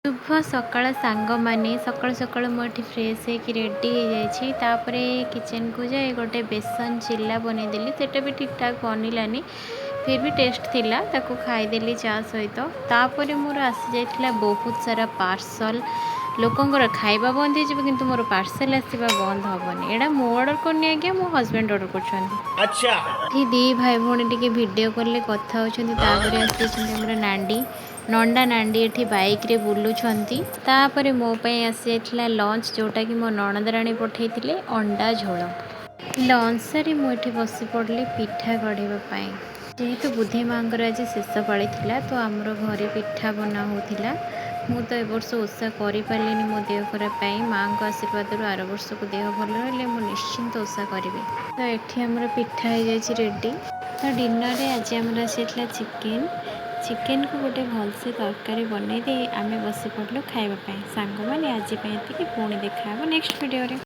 ଶୁଭ ସକାଳ ସାଙ୍ଗମାନେ। ସକାଳୁ ସକାଳୁ ମୁଁ ଏଠି ଫ୍ରେଶ୍ ହେଇକି ରେଡ଼ି ହେଇଯାଇଛି। ତାପରେ କିଚେନ୍କୁ ଯାଇ ଗୋଟେ ବେସନ ଚିଲା ବନେଇଦେଲି। ସେଇଟା ବି ଠିକ୍ ଠାକ୍ ବନିଲାନି, ଫିର୍ ବି ଟେଷ୍ଟ ଥିଲା। ତାକୁ ଖାଇଦେଲି ଚା ସହିତ। ତାପରେ ମୋର ଆସିଯାଇଥିଲା ବହୁତ ସାରା ପାର୍ସଲ୍। ଲୋକଙ୍କର ଖାଇବା ବନ୍ଦ ହେଇଯିବ, କିନ୍ତୁ ମୋର ପାର୍ସଲ୍ ଆସିବା ବନ୍ଦ ହେବନି। ଏଇଟା ମୁଁ ଅର୍ଡ଼ର କରିନି ଆଜ୍ଞା, ମୋ ହଜବେଣ୍ଡ ଅର୍ଡ଼ର କରୁଛନ୍ତି। ଏଠି ଦୁଇ ଭାଇ ଭଉଣୀ ଟିକେ ଭିଡ଼ିଓ କଲରେ କଥା ହେଉଛନ୍ତି। ତାପରେ ଆସିଯାଇଛନ୍ତି ଆମର ନାଣ୍ଡି ନଣ୍ଡା। ନାଣ୍ଡି ଏଠି ବାଇକ୍ରେ ବୁଲୁଛନ୍ତି। ତାପରେ ମୋ ପାଇଁ ଆସିଯାଇଥିଲା ଲଞ୍ଚ, ଯେଉଁଟାକି ମୋ ନଣନ୍ଦରାଣୀ ପଠାଇଥିଲେ, ଅଣ୍ଡା ଝୋଳ। ଲଞ୍ଚ ସାରି ମୁଁ ଏଠି ବସି ପଡ଼ିଲି ପିଠା ଗଢ଼ିବା ପାଇଁ। ଯେହେତୁ ବୁଧେଇ ମାଆଙ୍କର ଆଜି ଶେଷ ପାଳି ଥିଲା, ତ ଆମର ଘରେ ପିଠା ବନା ହେଉଥିଲା। ମୁଁ ତ ଏ ବର୍ଷ ଓଷା କରିପାରିଲିନି ମୋ ଦେହ ଖରାପ ପାଇଁ। ମାଆଙ୍କ ଆଶୀର୍ବାଦରୁ ଆର ବର୍ଷକୁ ଦେହ ଭଲ ରହିଲେ ମୁଁ ନିଶ୍ଚିନ୍ତ ଓଷା କରିବି। ତ ଏଠି ଆମର ପିଠା ହେଇଯାଇଛି ରେଡ଼ି। ତ ଡିନରରେ ଆଜି ଆମର ଆସିଯାଇଥିଲା ଚିକେନ୍। ଚିକେନ୍କୁ ଗୋଟେ ଭଲସେ ତରକାରୀ ବନେଇ ଦେଇ ଆମେ ବସି ପଡ଼ିଲୁ ଖାଇବା ପାଇଁ। ସାଙ୍ଗମାନେ, ଆଜି ପାଇଁ ଏତିକି। ପୁଣି ଦେଖା ହେବ ନେକ୍ସଟ ଭିଡ଼ିଓରେ।